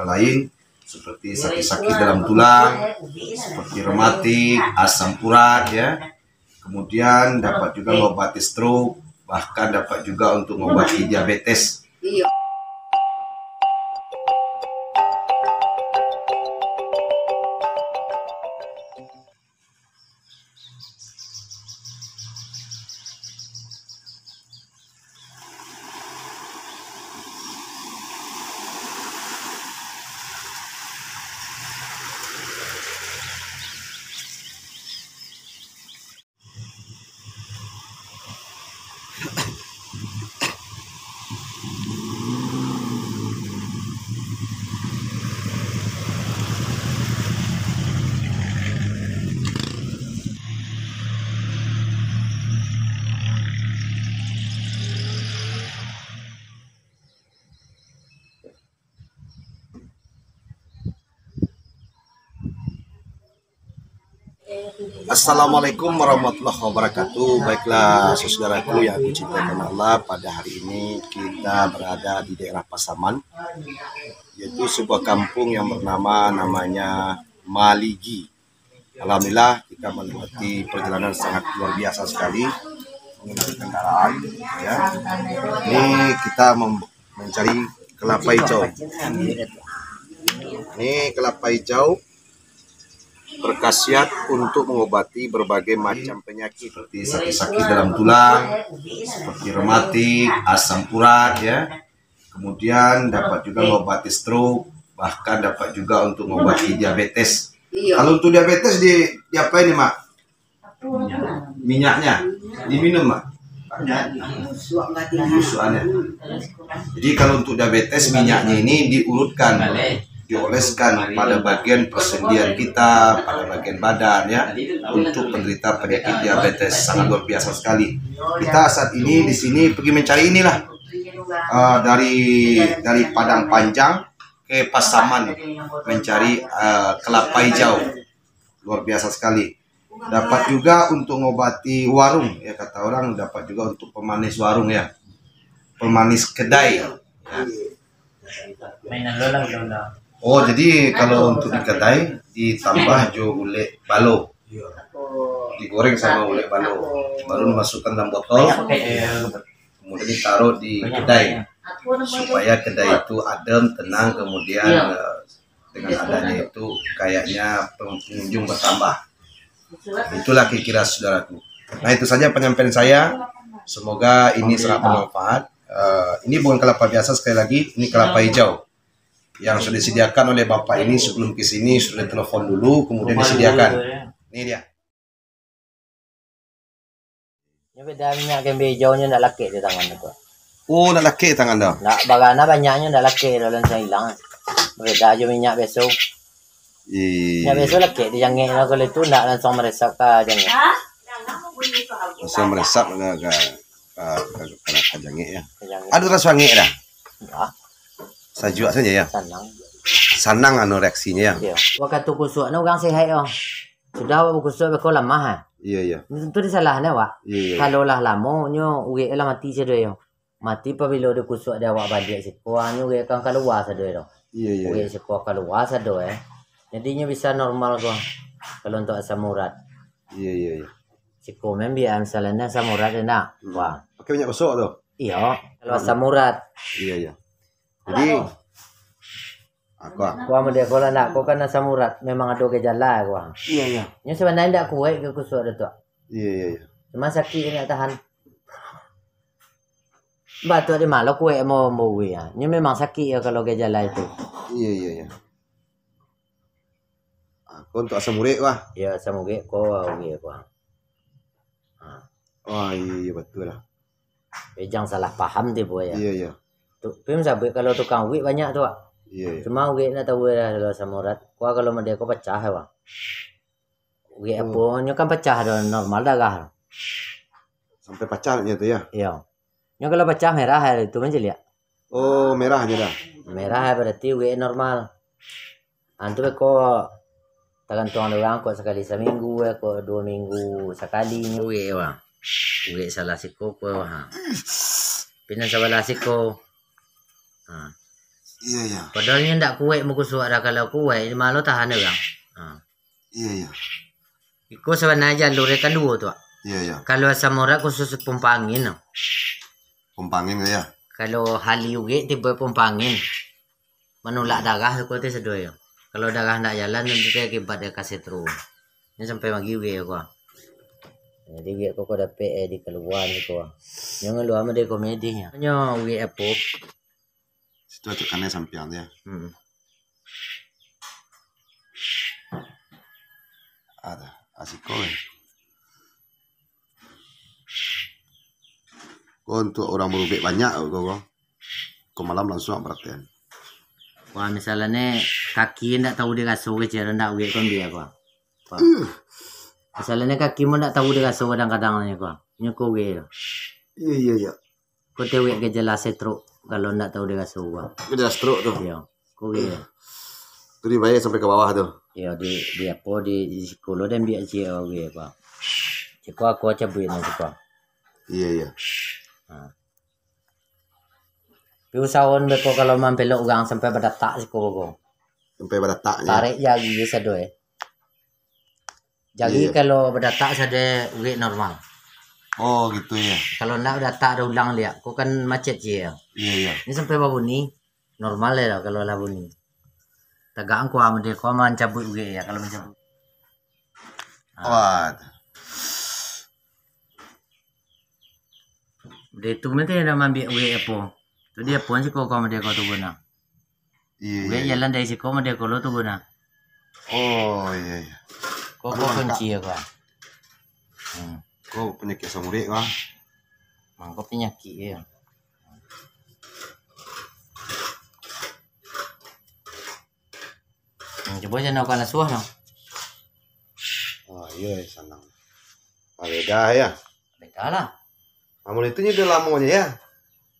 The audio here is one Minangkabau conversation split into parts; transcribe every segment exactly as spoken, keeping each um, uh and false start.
lain, seperti sakit-sakit dalam tulang, seperti rematik, asam urat, ya. Kemudian dapat juga mengobati stroke, bahkan dapat juga untuk mengobati diabetes. Assalamualaikum warahmatullahi wabarakatuh. Baiklah, saudaraku yang aku cintakan Allah, pada hari ini kita berada di daerah Pasaman, yaitu sebuah kampung yang bernama, namanya Maligi. Alhamdulillah, kita melewati perjalanan sangat luar biasa sekali menggunakan kendaraan, ya. Ini kita mem- mencari kelapa hijau. Ini kelapa hijau berkhasiat untuk mengobati berbagai macam penyakit seperti sakit-sakit dalam tulang, seperti rematik, asam urat, ya. Kemudian dapat juga mengobati stroke, bahkan dapat juga untuk mengobati diabetes. Kalau untuk diabetes di, diapain nih, Mak? Minyaknya diminum, Mak. Busukannya. Jadi kalau untuk diabetes, minyaknya ini diurutkan, dioleskan pada bagian persendian kita, pada bagian badan, ya, untuk penderita penyakit diabetes. Sangat luar biasa sekali. Kita saat ini di sini pergi mencari inilah, eh, dari, dari Padang Panjang ke Pasaman mencari, eh, kelapa hijau. Luar biasa sekali. Dapat juga untuk ngobati warung, ya, kata orang, dapat juga untuk pemanis warung, ya. Pemanis kedai. Ya. Oh, jadi kalau untuk di kedai ditambah jo ulek balo. Digoreng sama ulek balo. Baru dimasukkan dalam botol. Kemudian ditaruh di kedai. Supaya kedai itu adem, tenang, kemudian, eh, dengan adanya itu kayaknya pengunjung bertambah. Itulah kira-kira, saudaraku. Nah, itu saja penyampaian saya. Semoga ini sangat bermanfaat. Eh, ini bukan kelapa biasa, sekali lagi, ini kelapa hijau. Yang sudah disediakan oleh bapak ini sebelum ke sini, sudah telepon dulu, kemudian disediakan. Ini dia. Nyo beda minyak kembe ijau nyo ndak lakek di tangan tu. Oh, ndak lakek tangan dah. Ndak bagana banyaknyo ndak lakek dah, langsung ilang. Beda jo minyak biaso. Iya. Minyak biaso lakek di jangek lah, kalau itu ndak langsung meresap ka jangek. Langsung meresap ka, ka, ka, ka, ka, ka jangek ya. Ka jangek. Ado raso angek dah. Ndak. Sajuak saja ya. Sanang. Sanang anu reaksinya ya. Iya. Wakatu kusuak ni urang sehat yo. Sudah awak bakusuak beko lamah, ah. Iya, iya. Tantu disalahkan awak. Iya, iya. Kalau lah lamo nyo, urek lah mati sado yo. Mati pabilo dikusuak di awak baliak siko, ah, nyo urek kan kalua sado yo. Iya, iya, urek iya. Siko kalua sado, eh. Jadi nyo bisa normal ko. Kalau untuk asam urat. Iya, iya, iya. Siko membiak misalnya asam urat enak. Hmm. Wah. Pakai minyak gosok tu? Iya, kalau asam urat. Iya, iya. Jadi, aku ah. Kuah model ko lah ndak, ko kan asam urat, memang ado gejala kuah. Iya, iya. Nyo sebenarnya ndak kuaik ke kusuak dah tu. Iya, iya, iya. Cuma sakik nak tahan. Batuk di malam kuaik mau mau ya. Nyo memang sakik ya kalau gejala itu. Iya, iya, iya. Ah, ko untuk asam urek, wah. Ya, asam urek ko, urek ko. Ah. Oh, iya, iya, betul lah. Eh, jangan salah paham tibo ya. Iya, iya. Tu, tapi sabuik kalau tukang urek banyak tu, Wak. Iya, iya. Cuma urek nak tahu ya, kalau asam urat. Kuah kalau model ko pecah ya, Wak. Urek apo nyo kan pecah dah, normal darah. Sampai pecah nyo tu ya? Iya. Nyo kalau pecah merah ya, itu mancaliak. Oh, merah nyo dah. Merah ya, berarti urek normal. Antu beko tagantuang urang, kok sakali saminggu, kok duo minggu sakali. Urek, wah. Urek salah siko, ko, ha. Pinang sabalah siko. Ha. Iyo, iyo. Padahal nyo ndak kuaik bakusuak dah. Kalau kuaik, malah tahan urang. Ha. Iyo, iyo. Iko sabananyo jalur kan duo tu, Wak. Iyo, iyo. Kalau asam urat khusus pompa angin tu. Pompa angin ko, yo? Kalau hali ugek tibo pompa angin. Manulak darah tu ko ti sado yo. Kalau darah ndak jalan, nanti tu akibat dari kasetro. Nyo sampai magi ugek ko. Jadi ugek ko, ko dapek, eh, di kaluan ko. Nyo ngalua mah dari komedi nyo. Nyo ugek apo? Situ acok kanai sampiang tu, yo. Hmm. Ada, asiko, eh. Ko untuk urang barubek banyak ko, ko. Ko malam langsuang paratian. Wah, misalnyo kaki ndak tahu diraso kecek, ndak ugek ko ambiak ko. Wah. Uh. Misalnyo kaki mo ndak tahu diraso kadang-kadang nyo ko. Nyo ko ugek tu. Iyo, iyo, iyo. Ko tewek gejala stroke, kalau ndak tahu diraso ko. Gejala stroke tu. Iyo. Ko ugek. Tu dibayar sampai ka bawah tu. Iyo, di, di apo, di, di siko lo diambiak ciek ugek ko. Ciko aku cabuik nyo ciko. Iyo, iyo. Ha. Tapi usahoan beko kalau mampelok urang sampai badatak siko ko. Sampai badatak, yo? Tarek jari sado, eh. Jari, iyo, iyo, kalau badatak sado ugek normal. Oh, gitu, yo. Kalau ndak badatak, ado ulang liak. Ko kan macet ciek, yo. Iyo, iyo. Ini sampai babunyi, normal yo kalau lah bunyi. Tagak angko mode ko mancabuik ugek yo, kalau mancabuik. Ah. Wah. Dari tu mah teh dah maambiak ugek apo. Tu di apo siko ko mode ko tu guna. Iyo, ugek iyo, iyo. Jalan dari siko mode ko lo tu guna. Oh, iyo, iyo. Ko, ko kunci yo, ko. Hmm. Ko panyakik asam urat, ko. Mangko panyakik yo. Hmm, cubo jan awak lasuah no. Oh, iyo, sanang. Ah, beda yo. Beda lah. Amun itu nyo udah lamonyo yo.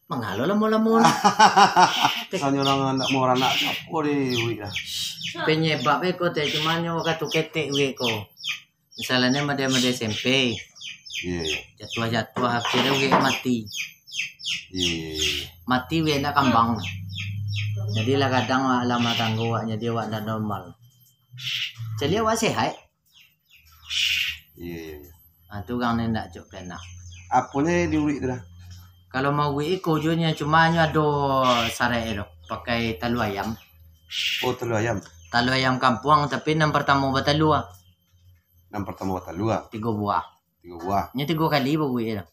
Mangalo lamo-lamo no. Misalnyo urang ndak mau baranak, apo di uik lah. Penyebab iko teh, cuma nyo wakatu ketek uik ko. Misalnyo mode-mode S M P. Iyo, iyo. Jatuah-jatuah, akhirnyo ugek mati. Iyo, iyo, iyo. Mati ugek ndak kambang. Jadi lah kadang lah rumah tanggo awak, jadi awak ndak normal. Caliak awak sehat. Iyo, iyo, iyo. Ah, tu urang ni ndak cok kena. Aponyo di uik tu dah? Kalau mau uik iko jo nyo, cuma nyo ado sarat tu, pakai talua ayam. Oh, talua ayam. Talua ayam kampuang, tapi nan partamo batalua. Nan partamo batalua. Tigo buah. Tigo buah. Nyo tigo kali bauik tu.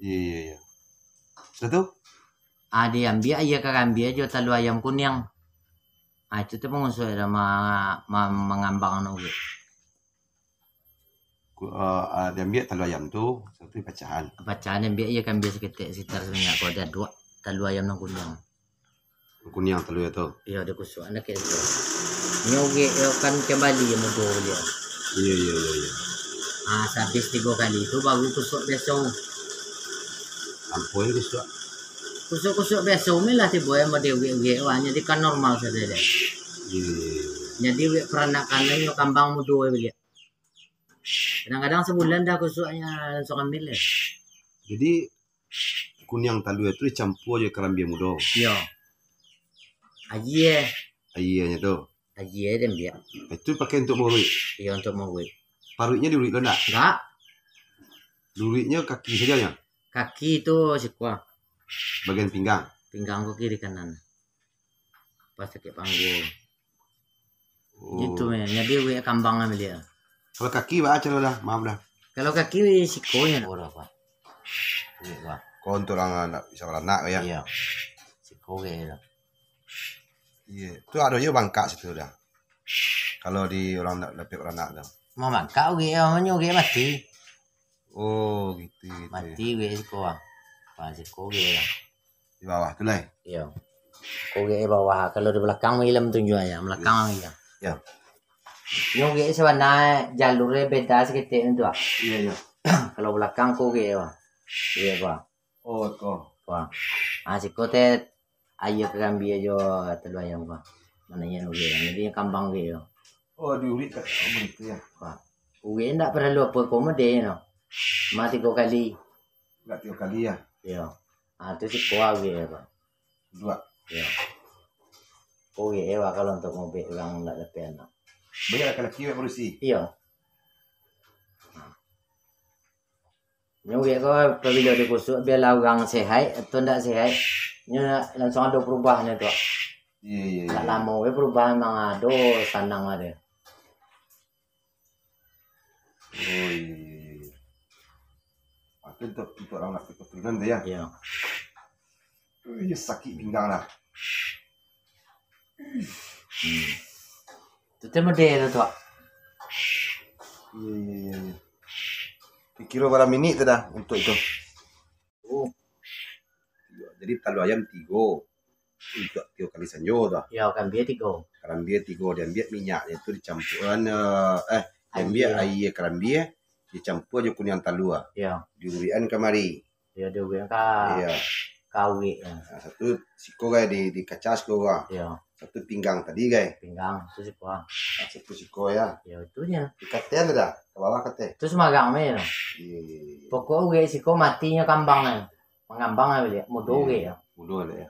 Iyo, iyo, iyo. Sudah tu? Ah, diambiak aia karambia jo talua ayam kuniang. Ah, itu tu pangusuak dah ma-, ma-, mangambang no uik. Ku-, eh, eh, diambiak talua ayam tu, sudah tu dipacahan. Pacahan, diambiak aia karambia saketek, sekitar sabanyak ko, ado duo talua ayam nan kuniang. Kuniang talua tu. Iyo, dikusuak nak kek itu. Nyo ugek yo kan kambali yo mudo baliak. Iyo, iyo, iyo, iyo. Ah, sabis tigo kali tu baru kusuak biaso. Ampun kusuak. Kusuak-kusuak biaso me lah tibo yo mode ugek-ugek wah, jadi kan normal sajo deh. Iyo, iyo, iyo. Jadi ugek paranakan nyo kambang mudo baliak. Kadang-kadang sabulan dah kusuaknyo langsung ambil deh. Jadi kuniang talua tu dicampua jo karambia mudo. Iyo. Aia. Aianyo tu. Aia diambiak. Itu pakai untuk mauik? Iyo, untuk mauik. Paruiknyo diuik lo ndak? Ndak. Diuiknyo kaki sajo nyo? Kaki tu siko. Bagian pinggang? Pinggang ko kiri kanan. Pas sakik panggua. Oh. Gitu, men. Jadi, uik kambang ambiak. Kalau kaki, baa caro dah? Maaf dah. Kalau kaki, sikonyo. Oh, dah, Pak. Uik, Pak. Kau untuk urang ndak bisa baranak, yo? Iyo. Siko uik dah. Iyo. Tu ado juo bangkak situ dah. Kalau di urang ndak dapek baranak tu. Mau bangkak uik, yo, nyo uik mati. Oh, gitu, gitu. Mati uik siko, ah. Wah, siko uik lah. Di bawah tu lah. Iyo. Ko uik di bawah. Kalau di balakang mah ilam tunjuaknyo, balakang mah ilam. Iyo. Nyo uik sabana jalurnyo beda saketek tu, ah. Iyo, iyo. Kalau balakang ko uik, ah. Iyo, ko. Oh, ko. Ko. Ah, siko teh aia karambia jo talua ayam ko. Mananyo uik. Jadi kambang uik tu. Oh, diuik kat baitu, yo? Ko. Uik ndak paralu apo ko mode no. Mah tigo kali. Ndak tigo kali, yo? Iyo. Ah, tu siko uik ko. Duo. Iyo. Ko urek e wak kalau untuak maubek urang ndak dapek anak. Banyak laki-laki buek padusi. Iyo. Nyo urek ko pabilo dikusuak bialah urang sehat atau ndak sehat. Nyo langsuang ado perubahan nyo tu. Iyo iyo. Ndak lamo bae perubahan memang ado sanang ado. Oh iyo iyo. Itu untuk, untuk orang nak keturunan tu ya. Iyo. Iya sakit pinggang lah. Tu teh model tu. Iya iya iya. Kira bara minit tu dah untuk itu. Oh. Jadi talu ayam tigo. Untuk tigo kali sanjo tu. Ya, karambia tigo. Karambia tigo, diambil minyaknya tu dicampuran eh diambil aia karambia dicampur jo kuniang talua. Ya. Diurikan kamari. Ya, diurikan ka Iya. Kawik. Nah, satu siko gai di di kaca siko gai. Ya, Satu pinggang tadi gai. Pinggang tu siko. Nah, satu siko ya. Ya, itunya. Di katen tu dah. Ke bawah katen. Tu semagang me. Iya iya iya. Pokok urek siko matinyo kambang. Mangambang lah baliak. Mudo urek ya. Mudo lah ya.